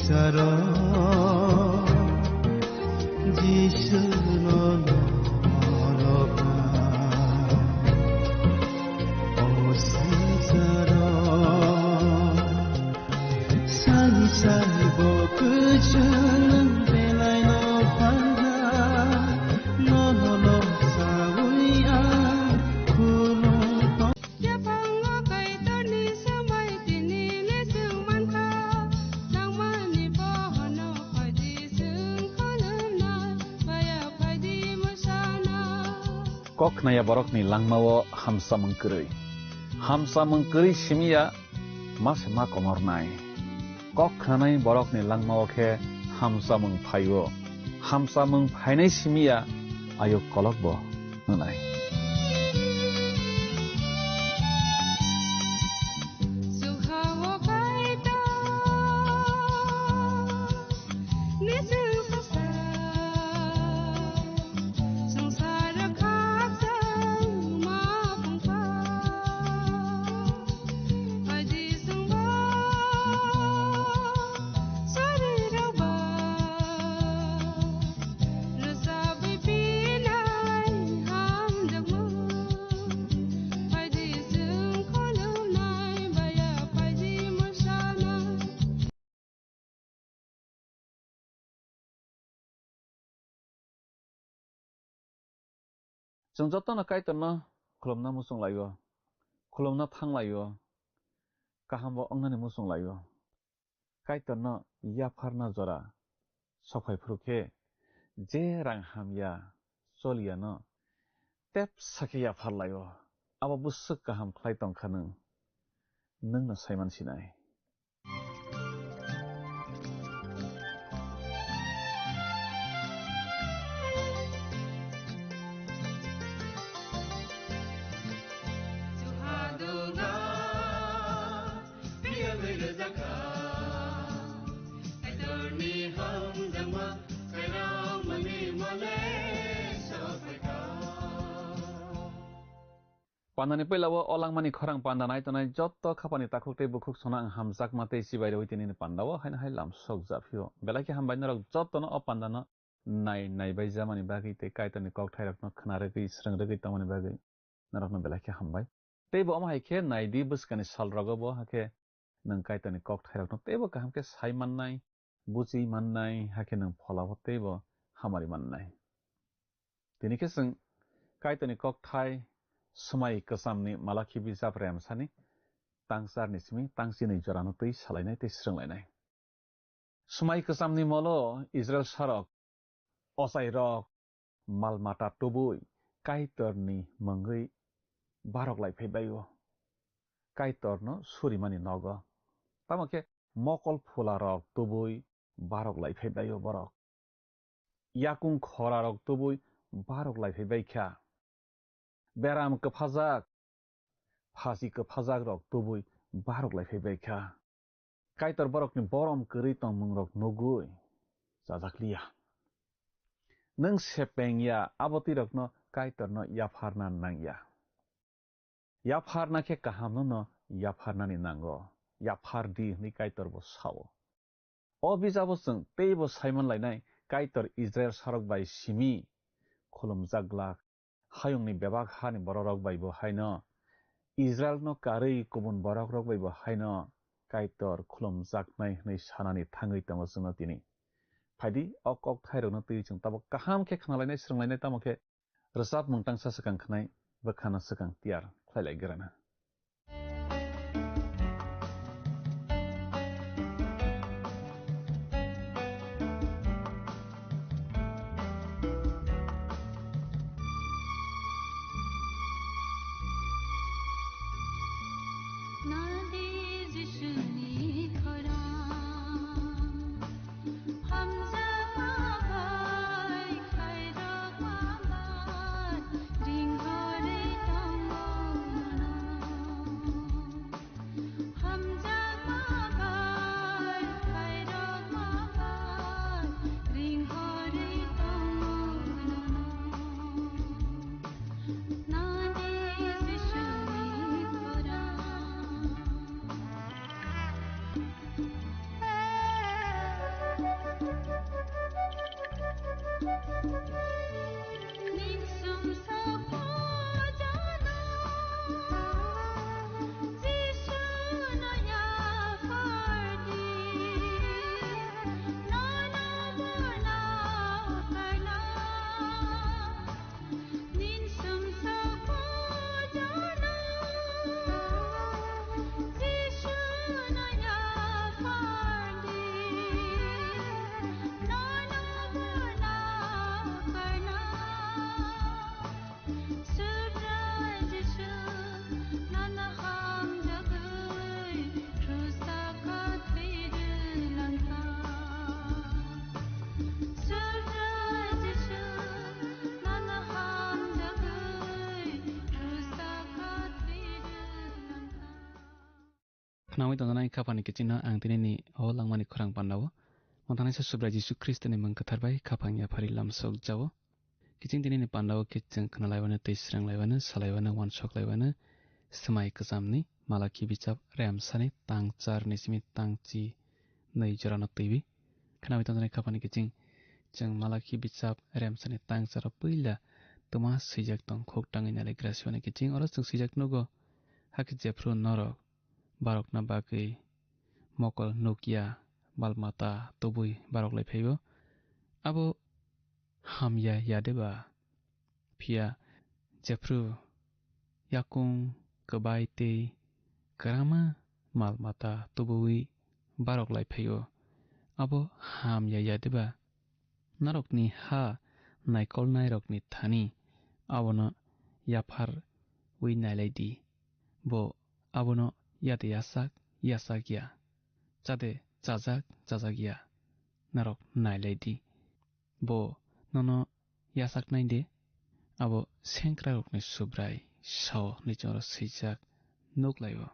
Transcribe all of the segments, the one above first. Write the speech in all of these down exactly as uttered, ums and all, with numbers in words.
Saro, Jisu no norokna. O sangsaro, sani sani bo kuchung belai no phaina, no no no sawi ang khulum. Yaphango Kaitorni samai tini le chwng mankha, nangmani bohono phaidi chwng khulumna, baya phaidi mwsana. Kok khnaya borokni langmao hamsamung kwrwi. Hamsamung kwrwi simiya ma se ma komornai. Kok khnanai borokni langmao khe hamsamung phaio. Hamsamung phainai simiya ayuk kolokbo wngnai. Chwng jotono Kaitorno khulumna muchung laio, khulumna thang laio, kaham bo wngnani muchung laio. Kaitorno yapharna jora sophai phuru khe je rang hamya choliyano tepsa khe yaphar laio. Abo bwswk kaham khlai tongkha nwng, nwngno saiman sinai. Pandani puila o, o langmani khorang panda nai tongnai jotto khapani takhuk tei bukhuk sono ang hamjakma tei chibai rwi tini pandao haino hai lam sok japhio. Belai khe hambai norok jottono o pandano nai, naibai jamani bagwi tei Kaitorni kokthairokno khna rwgwi, srwng rwgwi tongmani bagwi norokno belai khe hambai. Tei bo omo hai khe nai di, bwskani salrogo bo hakhe nwng Kaitorni kokthairokno teibo kaham khe sai mannai, buchi mannai, hakhe nwng pholao teibo hamari mannai. Tini khe chwng Kaitorni kokthai swmai kwchamni Malakhi bijap remsani tangcharni simi tangchinwi jorano twi salainai tei srwnglainai. Swmai kwchamni molo Israil sarok, ochairok, mal mata tubui Kaitorni mungwi barok lai phai bai-o. Kaitorno surimani nogo. Tamo khe mokol phularok tubui barok lai phai bai-o borok. Yakung khorarok tubui barok lai phai bai kha. Beram kwphajak, phasi kwphajakrok tubui barok lai phai bai kha. Kaitor borokni borom kwrwi tongmungrok nugui chajak liya. Nwng sepeng ya, abo twi rokno Kaitorno yapharna nang ya. Yapharna khe kahamno no yapharnani nango. Yaphar di hwnwi Kaitor bo sao. O bijabo chwng teibo saiman lainai, Kaitor Israil sarok bai simi khulumjak glak, hayungni bebak hani bororok bai bo haino, Israilno karwi kubun borokrok bai bo haino Kaitor khulumjaknai hwnwi sanani thangwi tongo chwngno tini. Phaidi o kokthairokno twi chwng tabuk kaham khe khnalainai, srwnglainai, tamo khe rwchapmung tangsa swkang khnai, bwkhano swkang tiyar khlailai grana. Nadi Jisuni khorang, hamjakma bai khairokma bai, ringhorwi tongo nono. Khnaui tongnai khapani kichingno ang tinini o langmani khorang pandao. Monthanai sa Subrai Jisu Khristoni mung kwthar bai khapang yaphari lamsok jao. Kiching tinini pandao khe chwng khnalaiwano, tei sranglaiwano, salaiwano, wansoklaiwano, swmai kwchamni Malaki bichap remsani tang charni simi tang chi nwi jorano twiwi. Khnaui tongnai khapani kiching chwng Malaki bichap remsani tang charo puila twma swijak tong khuk tangwi naligra siwani kiching oro chwng swijak nugo, hakhe jephru norok barokna bagwi mokol nukya, mal mata tubui barok lai phaio. Abo hamya ya de ba? Phiya jephru yakung kwbai tei kwrama mal mata tubuwi barok lai phaio, abo hamya ya de ba? Norokni ha naikolnairokni thani abono yapharwi nailai di. Bo abono yade yasak, yasak ya, chade chajak, chajak ya, norok nailai di. Bo nono yasaknai de, abo sengkrakrokni Subrai sao hwnwi chwngno swijak nuk lai-o.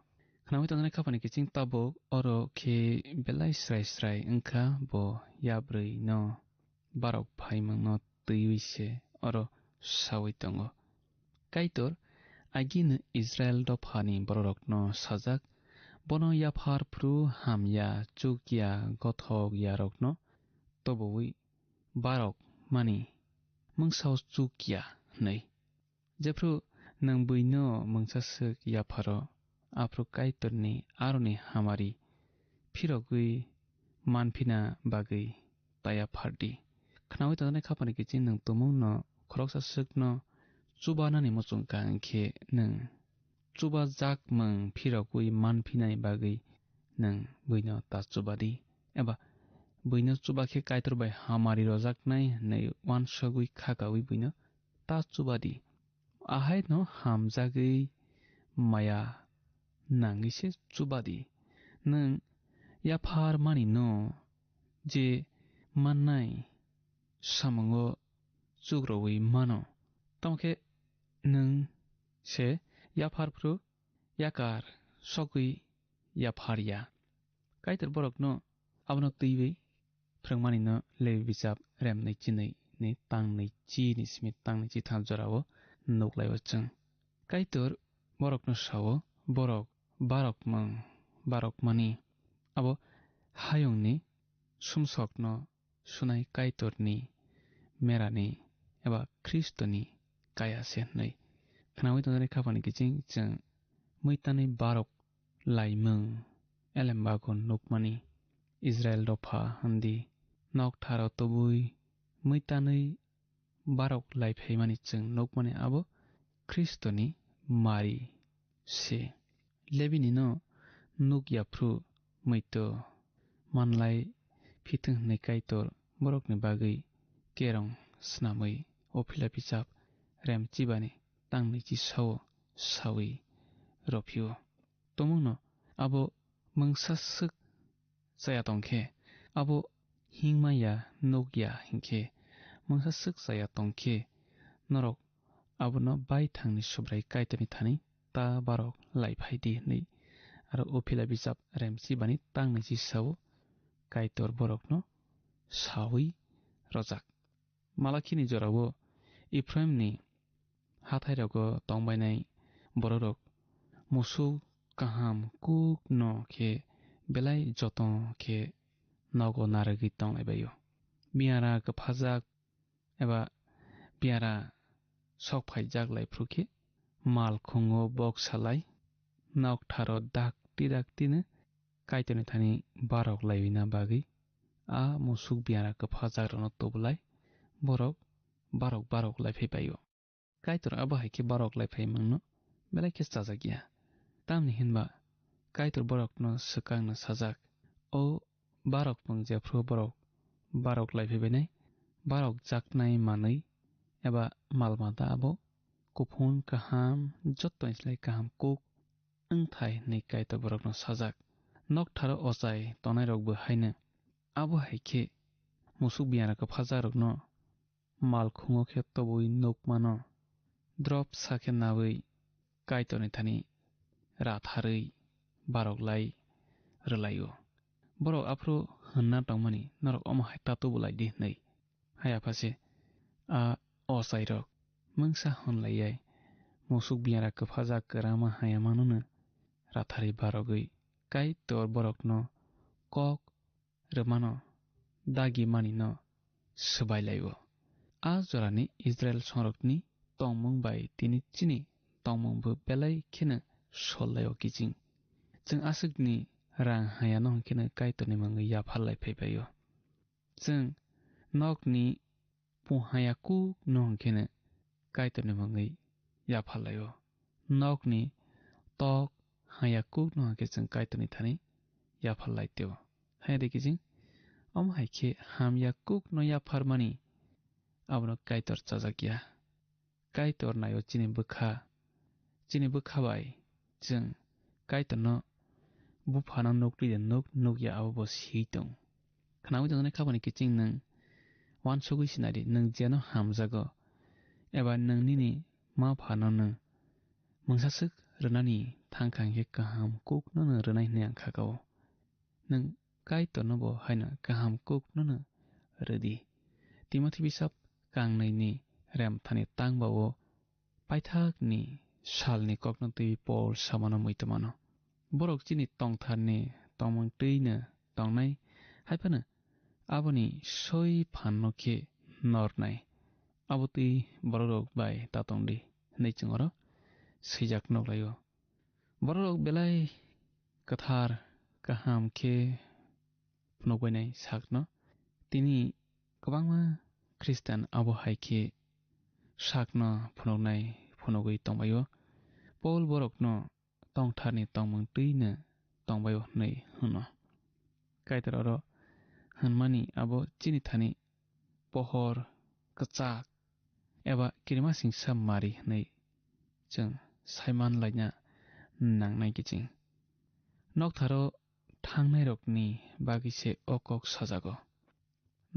Khnaui tongnai khapani kiching tabuk oro khe belai srai srai wngkha, bo yabrwi no barok phaimungno twiwi se oro saui tongo. Kaitor agini Israil dophani bororokno sajak, bono yaphar phru hamya, chukya, gothok yarokno toboui barok mani mungsao chukya hwnwi. Jephru nwng buino mungsa swk yapharo, aphru Kaitorni aroni hamari phirogwi manphina bagwi ta yaphar di. Khnaui tongnai khapani kiching nwng tumungno khoroksa swkno chubanani muchungkha, hwnkhe nwng chubajakmung phirogwi manphinai bagwi nwng buino ta chuba di, eba buino chuba khe Kaitor bai hamari rojaknai hwnwi uansugwi khakaui buino ta chuba di. Ahaino hamjagwi maya nangwi se chuba di. Nwng yaphar mani no je mannai samungo chukrogwi mano. Tamo khe nwng se yaphar phru yakar sogwi yaphar ya. Kaitor borokno abono twiwi phrwngmani no Lebi bichap rem nwi chinwi ni tang nwi chi ni simi tang nwi chi thap jorao nuk lai-o chwng. Kaitor borokno sao, borok barok mung barok mani abo hayungni sumsokno sunai Kaitorni merani eba Khristoni kaya se hwnwi. Khnaui tongnai khapani kiching chwng muitanwi barok laimung elembago nukmani Israil dopha hwndi noktharo tubui muitanwi barok lai phaimani chwng nukmani abo Khristoni mari se. Lebini no nuk yaphru muitu manlai phitwng hwnwi Kaitor borokni bagwi kerong snamwi o phila bichap rem chibani tangni chi sao saui rw phio. Tumungno abo mungsa swk chaya tong khe, abo hingma ya nuk ya hinkhe, mungsa swk chaya tong khe, norok abono baithangni Subrai Kaitorni thani ta barok lai phai di hwnwi. Aro o phila bichap rem chibani tangni chi sao Kaitor borokno saui rojak. Malakhini jorao Ephraimni hathairogo tongbainai bororok musuk kaham kukno khe belai joto khe nogo narwgwi tonglaibaio. Biyara kwphajak eba biyara sok phaijak lai phru khe, mal khungo bok salai, noktharo dakti daktino Kaitorni thani barok laiwina bagwi a musuk biyara kwphajakrokno tubulai, borok barok barok lai phai bai-o. Kaitor abo hai khe barok lai phaimungno belai khe chajak ya. Tamni hinba Kaitor borokno swkangno sajak, o barok mung jephru borok barok lai phai bainai, barok jaknai manwi eba mal mata abo kuphun kaham, jottoni slai kaham kuk wngthai hwnwi Kaitor borokno sajak. Noktharo ochai tongnairokbo haino abo hai khe musuk biyara kwphajakrokno mal khungo khe tobwi nukmano drop sa khe naui Kaitorni thani ratharwi barok lai rwlai-o. Borok aphuru hwnna tongmani, "Norok omo hai ta tubu lai di," hwnwi. Hai apha se a ochairok mungsa hwn lai yai musuk biyara kwphajak kwrama hayamanono ratharwi barogwi Kaitor borokno kok rwmano dagi manino swbai lai-o. A jorani Israil songrokni tongmung bai tini chini tongmungbo belai kheno sol lai-o kiching. Chwng aswkni rang hayano hwn kheno Kaitorni mungwi yaphar lai phai bai-o. Chwng nokni pung haya kuk no hwn kheno Kaitorni mungwi yaphar lai-o. Nokni tok haya kuk no hwn khe chwng Kaitorni thani yaphar lai teo. Hai de kiching, omo hai khe hamya kuk no yaphar mani abono Kaitor chajak ya. Kaitor nai-o chini bwkha, chini bwkha bai chwng Kaitorno buphano nuk twi de nuk, nuk ya abo bo si tong. Khnaui tongjaknai kha boni kiching nwng uansugui sinai di, nwng jeno hamjago, eba nwng nini ma phano nwng mungsaswk rwnani thang kha hwn khe kaham kuk no nwng rwnai hwnwi ang kha kao. Nwng Kaitorno bo haino kaham kuk nono rwdi. Timothi bisap kangnwi ni remthani tang ba-o paithakni salni kokno twi Pol samano muitu mano. Borok chini tongtharni tongmung twino tongnai, hai phano aboni soi phanno khe nornai. Abo twi bororok bai ta tongdi hwnwi chwng oro swijak nuklaio. Bororok belai kwthar, kaham khe phunukbainai sakno. Tini kwbangma Khristan abo hai khe sakno phunuknai phunugwi tongbaio. Pol borokno tongtharni tongmung twino tongbaio hwnwi hwno. Kaitor oro hwnmani abo chini thani pohor, kwchak eba kirimasingsa mari hwnwi chwng saiman laina nangnai kiching. Noktharo thangnairokni bagwi se o kok sajago.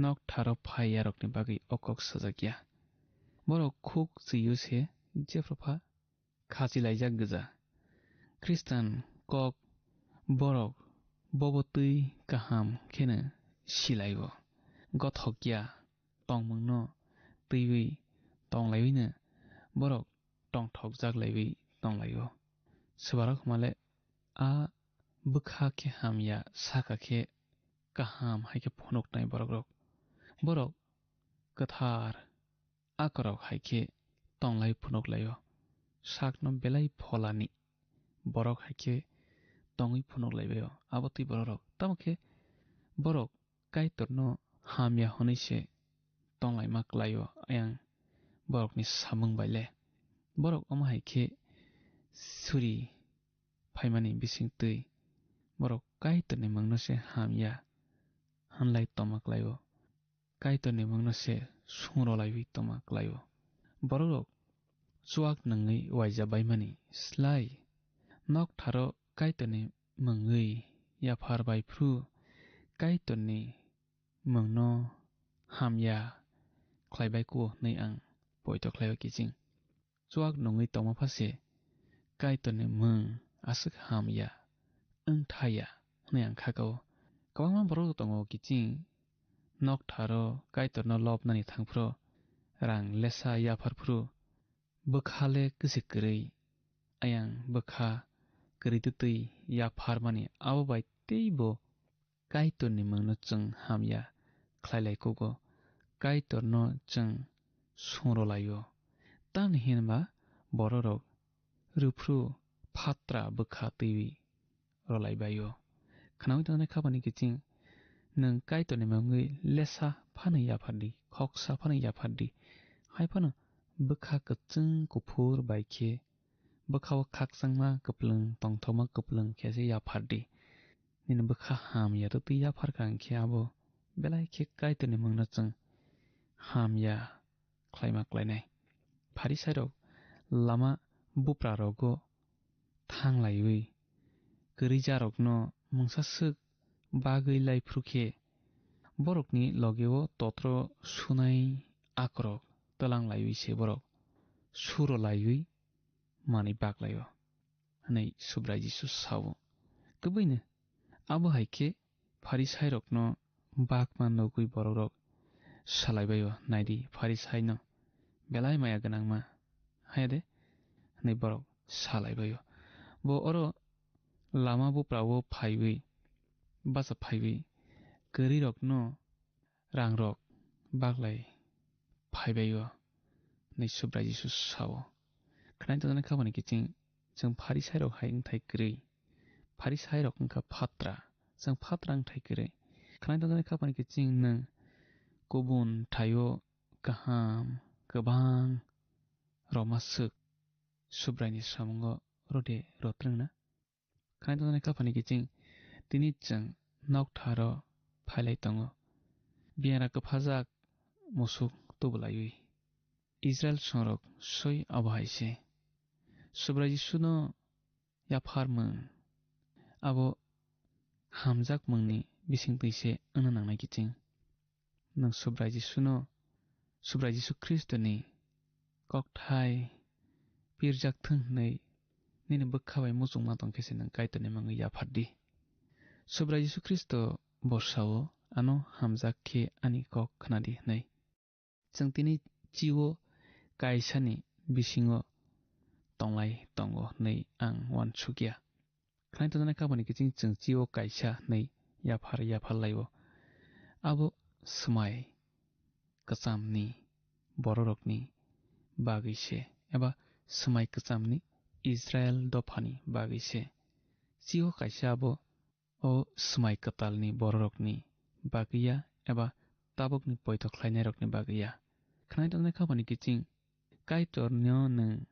Noktharo phaiyarokni bagwi o kok sajak ya. Borok khuk chwiyo se jephru pha khachi laijak gwja. Khristan kok borok bobo twi kaham kheno silai-o. Gothok ya tongmungno twiwi tonglaiwino borok tongthokjak laiwi tonglaio. Swbarok hwnmale a bwkha khe hamya, saka khe kaham hai khe phunuknai borokrok. Borok kwthar akorok hai khe tonglai phunuk laio. Sakno belai pholani borok hai khe tongwi phunuk laibaio. Abo twi bororok. Tamo khe borok Kaitorno hamya hwnwi se tonglaima klaio, ayang borokni samung bai le. Borok omo hai khe suri phaimani bising twi borok Kaitorni mungno se hamya hwnlai tongma klaio. Kaitorni mungno se sungrolaiwi tongma klaio. Borokrok chuak nungwi uaija baimani slai noktharo Kaitorni mungwi yaphar bai phru Kaitorni mungno hamya khlaibai kuo hwnwi ang poito khlaio kiching. Chuak nungwi tongma pha se Kaitorni mung aswk hamya wng thaya hwnwi ang kha kao. Kwbangma borok tongo kiching noktharo Kaitorno lobnani thangphru rang lesa yaphar phru bwkha le kwswi kwrwi ayang bwkha kwrwi twtwi yaphar mani abo bai teibo Kaitorni mungno chwng hamya khlai lai kugo. Kaitorno chwng sung rwlai-o. Tamni hinba bororok rwphru phatra bwkha twiwi rwlai bai-o. Khnaui tongnai khapani kiching nwng Kaitorni mungwi lesa phano yaphardi, khoksa phano yaphardi. Hai phano bwkha kwchwng kuphur bai khe bwkha-o khakchangma kwplwng, tongthokma kwplwng khe se yaphardi. Nini bwkha hamya tei twi yapharkha hwnkhe abo belai khe Kaitorni mungno chwng hamya khlaima klainai. Pharisairok lama buprarogo thanglaiwi kwrwijarokno mungsa swk bagwi lai phru khe borokni logeo totro sunai akorok twlanglaiwi se borok surolaiwi manwi baklaio, hwnwi Subrai Jisu sao. Kwbwino abo hai khe Pharisairokno bakma nugwi borokrok salaibaio, "Naidi, Pharisaino belai maya gwnangma, haya de?" hwnwi borok salaibaio. Bo oro lama buprao phaiwi, bacha phaiwi, kwrwirokno rangrok baklai phaibaio, hwnwi Subrai Jisu sao. Khwnai tongjaknai khapani kiching chwng Pharisairok hai wngthai kwrwi. Pharisairok wngkha phatra, chwng phatra wngthai kwrwi. Khwnai tongjaknai khapani kiching nwng kubun thaio kaham kwbang rwma swk Subraini samungo rode rotrwngna. Khwnai tongjaknai khapani kiching tini chwng noktharo phailai tongo. Biyara kwphajak musuk tubulaiwi. Israil songrok soi abo hai se. Subrai Jisuno yapharmung abo hamjakmungni bisingtwi se wngna nangnai kiching. Nwng Subrai Jisuno, Subrai Jisu Khristoni kokthai pirjak thung hwnwi nini bwkha bai muchungma tong khe se nwng Kaitorni mungwi yaphardi. Subrai Jisu Khristo bo sao, "Ano hamjak khe ani kok khnadi," hwnwi. Chwng tini chio kaisani bisingo tonglai tongo hwnwi ang uansukya. Khwnai tongjaknai khapani kiching chwng chio kaisa hwnwi yaphar yaphar lai-o. Abo swmai kwchamni bororokni bagwi se, eba swmai kwchamni Israil dophani bagwi se. Chio kaisa abo o swmai kwtalni bororokni bagwi ya, eba tabukni poito khlainairokni bagwi ya. Khwnai tongjaknai khapani kiching Kaitorno nwng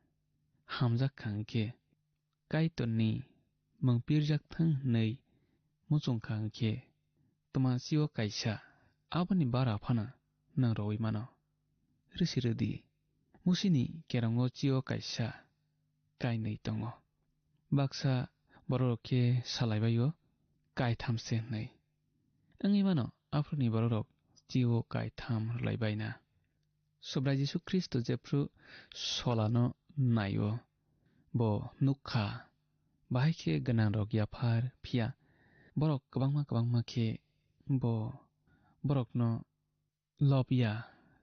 hamjak kha hwnkhe, Kaitorni mung pirjak thung hwnwi muchung kha hwnkhe, twma chio kaisa aboni bara phano nwng rwui mano. Rwsi rwdi, Musini kerongo chio kaisa kainwi tongo. Baksa bororok khe salaibai-o, "Kaitham se," hwnwi. Wngwi mano, aphuruni bororok chio kaitham rwlaibaina. Subrai Jisu Khristo jephru solano nai-o, bo nukha, bahai khe gwnangrok yaphar, phiya borok kwbangma kwbangma khe bo borokno lob ya,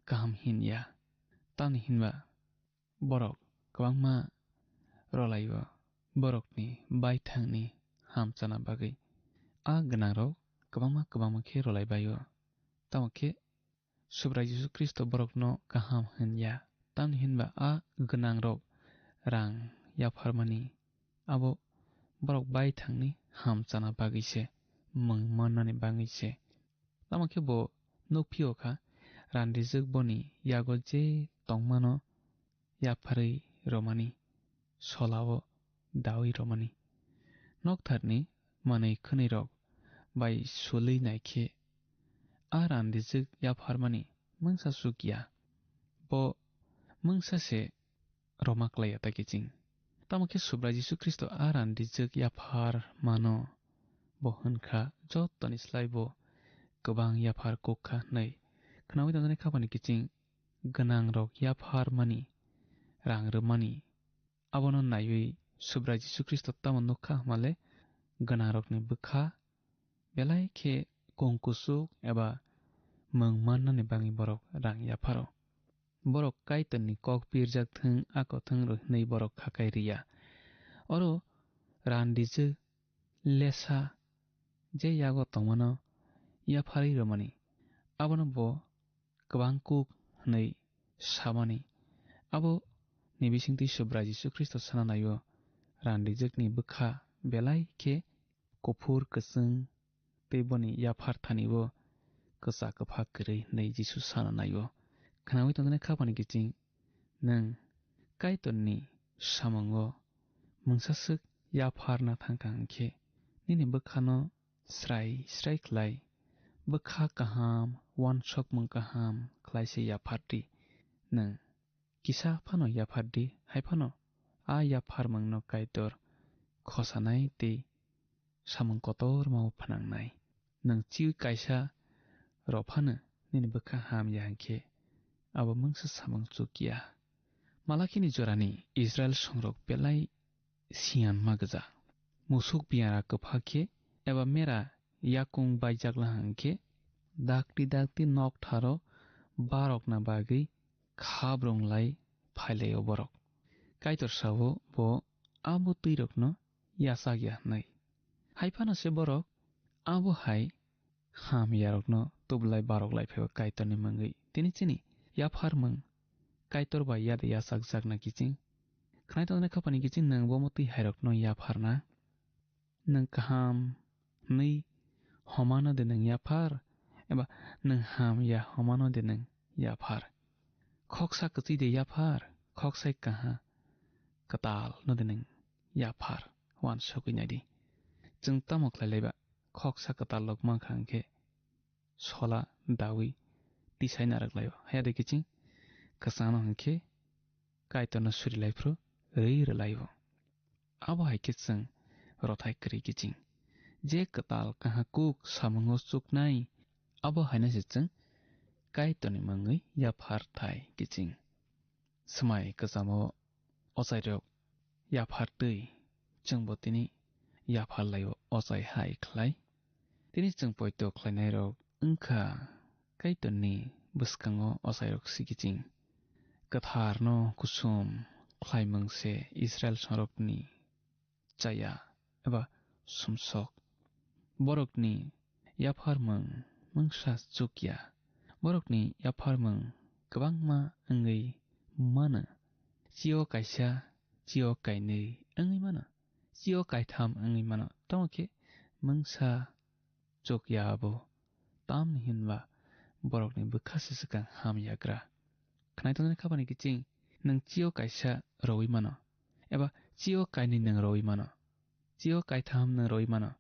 kaham hin ya. Tamni hinba borok kwbangma rwlai-o borokni baithangni ham chana bagwi. A gwnangrok kwbangma kwbangma khe rwlai bai-o. Tamo khe Subrai Jisu Khristo borokno kaham hin ya. Tamni hinba a gwnangrok rang yapharmani abo borok baithangni ham chana bagwi se, mung mannani bagwi se. Tamo khe bo nukphio kha, randijwk boni yago je tongmano yapharwi romani, solao daui romani. Noktharni manwi khwnwirok bai sulwi naikhe, a randijwk yapharmani mungsa suk ya. Bo mungsa se roma klai ya ta kiching. Tamo khe Subrai Jisu Khristo a randijwk yaphar mano, bo hwn kha, "Jotoni slai bo kwbang yaphar kuk kha," hwnwi. Khnaui tongjaknai khapani kiching gwnangrok yaphar mani, rang rwmani, abono naiwi Subrai Jisu Khristo tamo nuk kha hwnmale, gwnangrokni bwkha belai khe kung kuchuk eba mung mannani bagwi borok rang yapharo. Borok Kaitorni kok pirjak thung, ako thung rw hwnwi borok khakai rw ya. Oro randijwk lesa je yago tongmano yapharwi rwmani, abono bo kwbang kuk hwnwi samani. Abo ni bisingtwi Subrai Jisu Khristo sana naio, randijwkni bwkha belai khe kuphur kwchwng tei boni yaphar thani bo kwchak kwphak kwrwi hwnwi Jisu sana naio. Khnaui tongjaknai khapani kiching, nwng Kaitorni samungo mungsaswk yapharna thangkha hwnkhe, nini bwkhano srai srai khlai, bwkha kaham, uansukmung kaham khlai se yaphardi. Nwng kisa phano yaphardi, hai phano a yapharmungno Kaitor khosanai tei samung kotormao phnangnai. Nwng chiui kaisa rw phano nini bwkha ham ya hwnkhe, abo mungsa samung chuk ya. Malakhini jorani Israil songrok belai siyan ma gwja. Musuk biyara kwpha khe eba mera yakung baijak la hwnkhe, dakti dakti noktharo barokna bagwi khabrung lai phailaio borok. Kaitor sao bo abo twirokno yachak ya hwnwi. Hai phano se borok abo hai ham yarokno tublai barok lai phaibo Kaitorni mungwi. Tini chini yapharmung Kaitor bai yade yachakjakna kiching. Khnai tongnai khapani kiching nwng bo motwi hairokno yapharna. Nwng kaham hwnwi homano de nwng yaphar, eba nwng ham ya homano de nwng yaphar. Khoksa kwchwi de yaphar, khoksa kaha kwtal no de nwng yaphar, uansugwi naidi. Chwng tamo khlai laiba, khoksa kwtal rok mankha hwnkhe sola dawi tisai narwk laio. Haya de kiching kwchangno hwnkhe Kaitorno suri lai phru rwi rw laio. Abo hai khe chwng rothai kwrwi kiching. Je kwtal kahakuk samungo chuknai, abo haino se chwng Kaitorni mungwi yaphar thai kiching. Swmai kwchamo ochairok yaphar twi chwngbo tini yaphar laio ochai hai khlai. Tini chwng poito khlainairok wngkha Kaitorni bwskango ochairok sikiching. Kwtharno kuchum khlaimung se Israil songrokni chaya eba sumsok. Borokni yapharmung mungsa chukya. Borokni yapharmung kwbangma wngwi mano. Chio kaisa, chio kainwi wngwi mano. Chio kaitham wngwi mano. Tamo khe mungsa chukya abo. Tamni hinba borokni bwkha se swkang hamyagra. Khnai tongnani khapani kiching nwng chio kaisa rowi mano, eba chio kainwi nwng rowi mano, chio kaitham nwng rowi mano,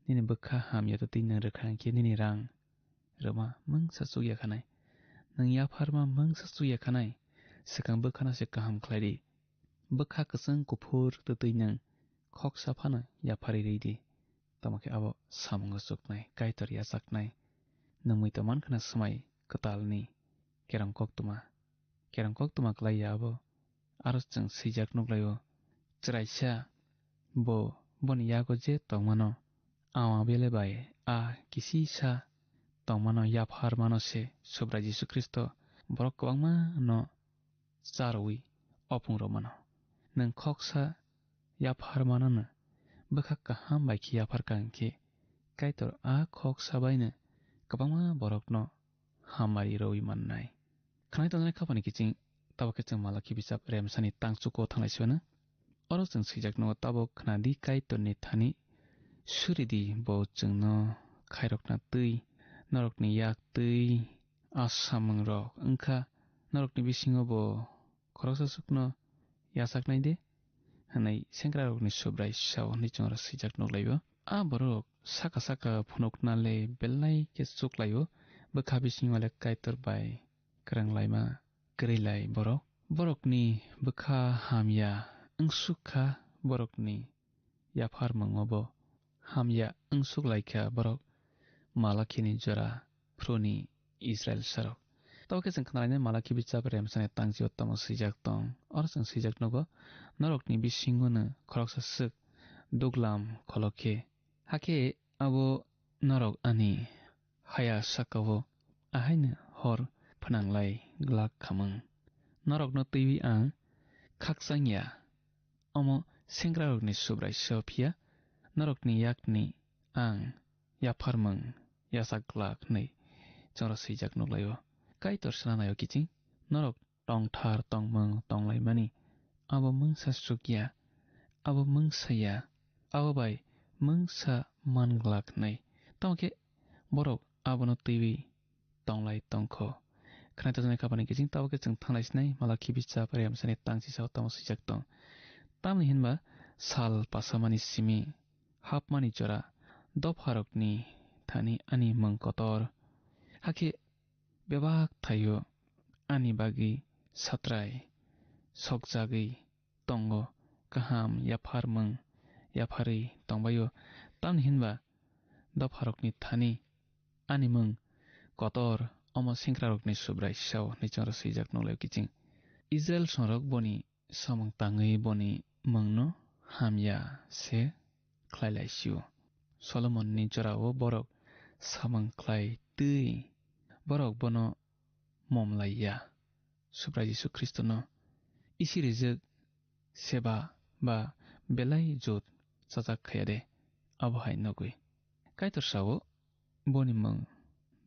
nini bwkha hamya twi nwng rwkha hwnkhe nini rang rwma mungsa chukya khanai, nwng yapharma mungsa chukya khanai, swkang bwkhano se kaham khlai di. Bwkha kwchwng kuphur twtwi nwng khoksa phano yapharwi rwi di. Tamo khe abo samungo chuknai, Kaitor yachaknai. Nwngwi tongman khna swmai kwtalni kerong koktwma. Kerong koktwma klai ya abo. Aro chwng swijak nuklaio. Chwraisa bo boni yago je tongmano, ama bele bai a kisisa tongmano yaphar mano se Subrai Jisu Khristo borok kwbangma no charwi opung rw mano. Nwng khoksa yaphar manano bwkha kaham bai khe yapharkha hwnkhe, Kaitor a khoksa baino kwbangma borokno hamari rwi mannai. Khnai tongnai khapani kiching, tabuk khe chwng Malakhi bijap remsani tangchuko thanglai sibana. Oro chwng swijak nugo, tabuk khna di Kaitorni thani suri di, bo chwngno khairokna twi, norokni yak twi a samungrok wngkha, norokni bisingo bo khoroksa chukno yachaknai de, hwnwi sengkrarokni Subrai sao hwnwi chwngno swijak nuklaio. A borok saka saka phunukna le belai khe chuklaio, bwkha bisingo le Kaitor bai kwrwng laima kwrwi lai borok. Borokni bwkha hamya wngsuk kha, borokni yapharmungo bo hamya wngsuk lai kha borok Malakhini jora phruni Israil sarok. Tabo khe chwng khnalainai Malakhi bijap remsani tangchio tamo swijak tong. Oro chwng swijak nugo, norokni bisingono khoroksa swk duglam kholok khe. Hakhe abo norok ani haya sakao ahaino hor phnanglai glak khamung. Norokno twiwi ang khakchang ya. Omo sengkrarokni Subrai sao phiya, norokni yakni ang yapharmung yachak glak hwnwi chwngno swijak nuklaio. Kaitor sana naio kiching, norok tongthar tongmung tonglaimani, abo mungsa sukya, abo mungsa ya, abo bai mungsa manglak hwnwi. Tamo khe borok abono twiwi tonglai tongkho. Khwnai tongjaknai khapani kiching tabuk khe chwng thanglai sinai, Malakhi bichap Remsani tangchi sao tamo swijak tong. Tamni hinba sal pasamani simi hapmani jora dopharokni thani ani mung kotor. Hakhe bebak thaio ani bagwi satrai sokjagwi tongo, kaham yapharmung yapharwi tongbaio. Tamni hinba dopharokni thani ani mung kotor, omo sengkrakrokni Subrai sao hwnwi chwngno swijak nukhlaio kiching. Israel songrok boni samung tangwi boni mungno hamya se khlai lai sio. Solomonni jorao borok samung khlai twi borok bono mom lai ya. Subrai Jisu Khristono isi rijak seba ba belai jot chajak khaya de, abo hai nugwi. Kaitor sao, boni mung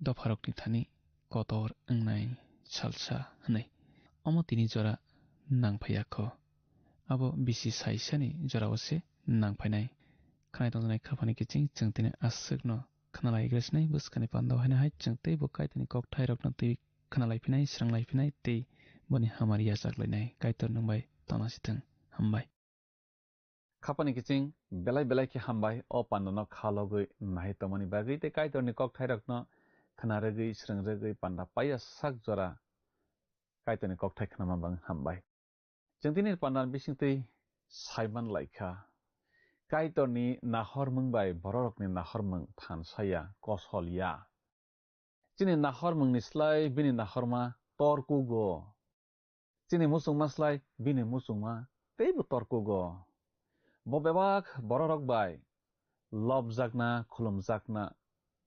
dopharokni thani kotor wngnai salsa hwnwi. Omo tini jora nang phaiya kho. Abo bisi saisani jorao se nang phainai. Khwnai tongjaknai khapani kiching chwng tini aswkno khwnalaigra sinai, bwskani pandao haino hai chwng teibo Kaitorni kokthairokno twi khwnalaiphinai, sranglai phinai tei boni hamari yachak lainai. Kaitor nwng bai tongna sithwng. Hambai. Khapani kiching belai belai khe hambai o pandano kha logwi nahai tongmani bagwi tei Kaitorni kokthairokno khna rwgwi, srwng rwgwi panda paiya sak jora Kaitorni kokthai khnama bagwi hambai. Chwng tini pandani bisingtwi saiman laikha, Kaitorni nahormung bai bororokni nahormung thansaya, kosolya. Chini nahormungni slai bini nahorma torkugo. Chini muchungma slai bini muchungma teibo torkugo. Bo bebak bororok bai lobjakna, khulumjakna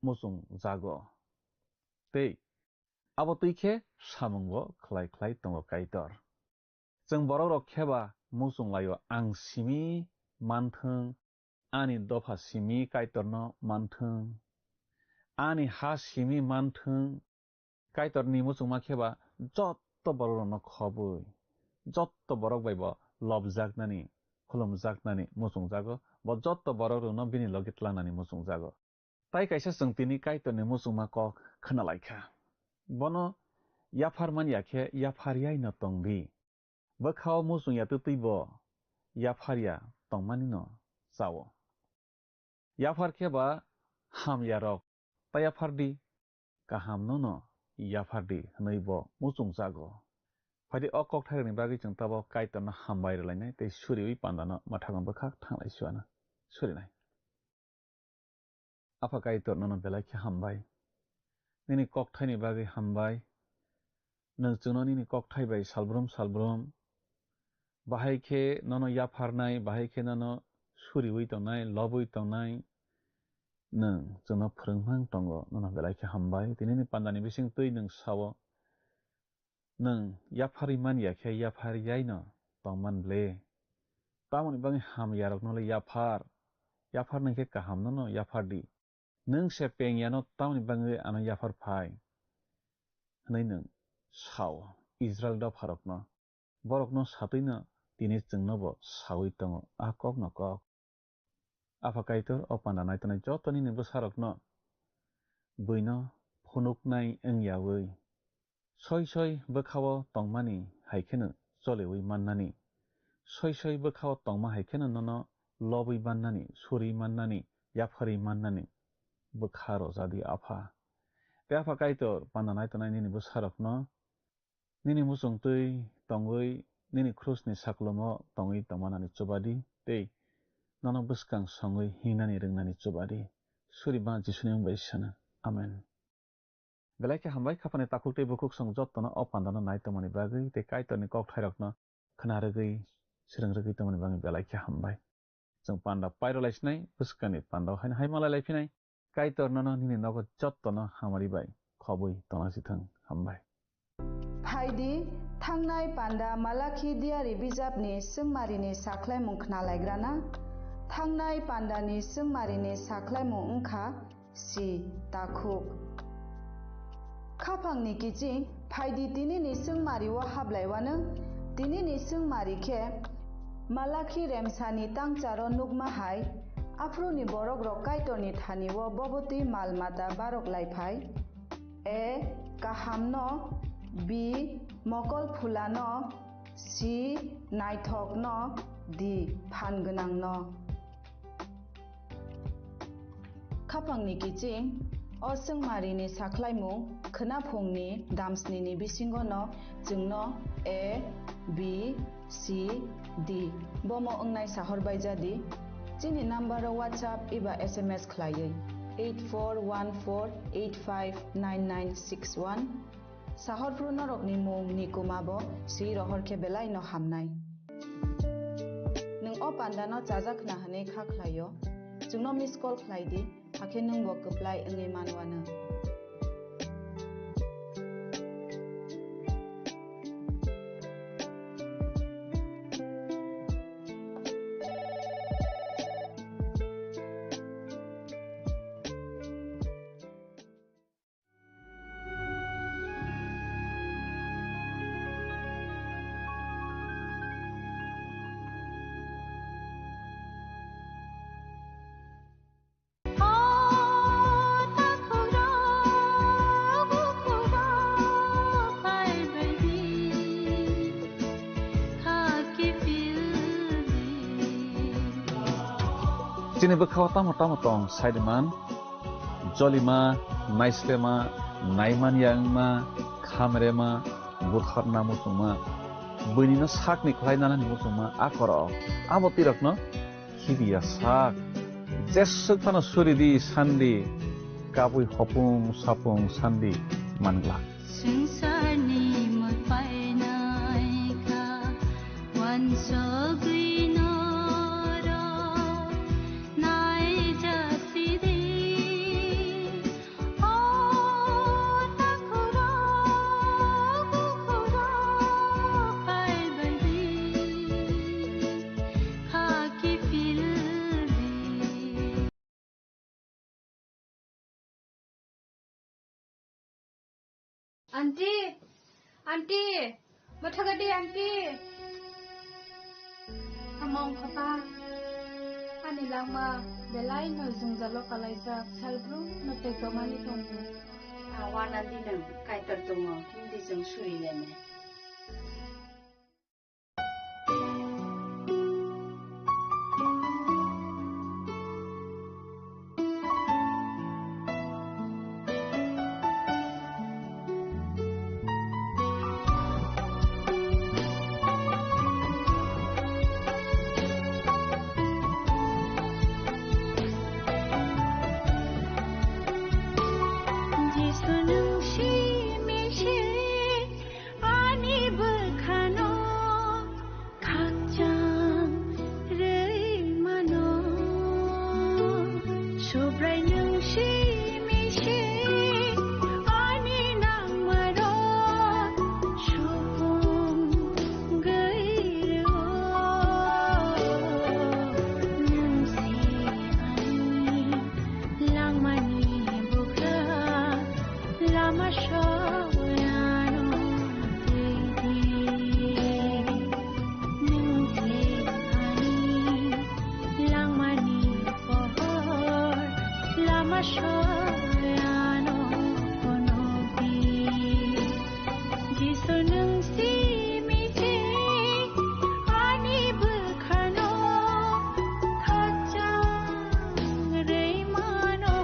muchungjago. Tei abo twi khe samungbo khlai khlai tongo Kaitor. Chwng borokrok kheba muchung laio, ang simi manthwng, ani dopha simi Kaitorno manthwng, ani ha simi manthwng. Kaitorni muchungma kheba jotto borokrokno khobwi, jotto borok bai bo lobjaknani, khulumjaknani muchungjago, bo jotto borokrokno bini logi tlangnani muchungjago. Tai kaisa chwng tini Kaitorni muchungma kok khna lai kha. Bono yaphar man ya khe yaphar yaino tong di. Bwkhao muchung ya twtwi bo yaphar ya tongmani no chao. Yaphar khe ba ham yarok ta yaphar di, kaham no no yaphar di hwnwi bo muchung jago. Phaidi o kokthairokni bagwi chwng tabok Kaitorno hambai rwlainai tei suriui pandano mwthangwi bwkhak thanglai suana surinai. Apha Kaitor, nono belai khe hambai. Nini kokthaini bagwi hambai. Nwng chwngno nini kokthai bai salbrum salbrum bahai khe nono yapharnai, bahai khe nono suriui tongnai, lobwi tongnai. Nwng chwngno phwrwngmang tongo, nono belai khe hambai. Tini nini pandani bising twi nwng sao. Nwng yapharwi man ya khe yaphar yaino tong man ble. Tamoni bagwi ham yarokno le yaphar, yaphar nang khe kaham no no yaphar di. Nwng se peng yano tamoni bagwi ano yaphar phai, hwnwi nwng sao Israil dopharokno. Borokno satwino tini chwngno bo saui tongo a kokno kok. Apha Kaitor, o panda naitonai joto nini bwsarokno buino phunuknai wng yaui, soi soi bwkhao tongmani hai kheno choliui mannani, soi soi bwkhao tongma hai kheno nono lobwi mannani, suri mannani, yapharwi mannani bwkha rwja di, Apha. Tei Apha Kaitor, panda naitonai nini bwsarokno nini muchung twi tongwi, nini krusni saklumo tongwi tongmanani chuba di, tei nono bwskang songwi hingnani rwngnani chuba di. Suri ba Jisuni mung bai sana. Amen. Belai khe hambai, khapani takhuk tei bukhuk song jottono o pandano nai tongmani bagwi tei Kaitorni kokthairokno khna rwgwi, swrwng rwgwi tongmani bagwi belai khe hambai. Chwng panda pairwlaisinai, bwskangni pandao haino hai malailai phinai. Kaitor nono nini nogo jottono hamari bai khobwi tongna sithwng. Hambai. Phaidi, thangnai panda Malakhi diari bijapni swngmarini sakhlaimung khnalaigrana. Thangnai pandani swngmarini sakhlaimung wngkha si takhuk. Kha Buphangni kiching phaidi tinini swngmari o hablaiwano, tinini swngmari khe Malakhi Remsani tangcharo nukma hai, aphuruni borok rok Kaitorni thani o bobotwi mal mata barok lai phai. A, kahamno, B, mokol phulano, C, naithokno, D, phan gwnangno. Khapangni kiching, o swngmarini sakhlaimung khwnaphungni damsnini bisingono chwngno A, B, C, D bomo wngnai sahor bai jadi. Chini number o WhatsApp eba S M S khlaiwi eight four one four eight five nine nine six one. Sahorphru norokni mung ni kuma bo swi rohor khe belai no hamnai. Nwng o panda no chajak khna hwnwi kha khlai o, chwngno miss call khlai di, hakhe nwng bo kwplai wngwi man wano. Chini bwkhao tamo tamo tong, saiman, jolima, naislema, naimanya wngma, khamrema, butharna muchungma, buinino sakni khlai nanani muchungma, a korok, abo tirokno khibiya sak. Jeswk phano suridi sandi, kabui hopung sapung sandi manglak. Swngcharni mwtai naikha, wansugwi norok naijasidi. O takhurok, bukhurok, phaibaidi, khaki phildi. Aunty, aunty, mathagadi aunty. Among papa, ani langma belai no jwngjalo kalaijak, salbrum no tei tomani tongo. Awan aunty nwng kaitor tongo, hindi chwng suri lene. Jisu nwng simi se ani bwkhano khakchang rwi mano. Subrai nwng simi se ani nangmarok supung gwi rwo. Nwng se ani langmani bwkha, lama soyano twi di. Nwng se ani langmani pohor, lama soyano phunuk di. Jisu nwng simi se ani bwkhano khakchang rwi mano.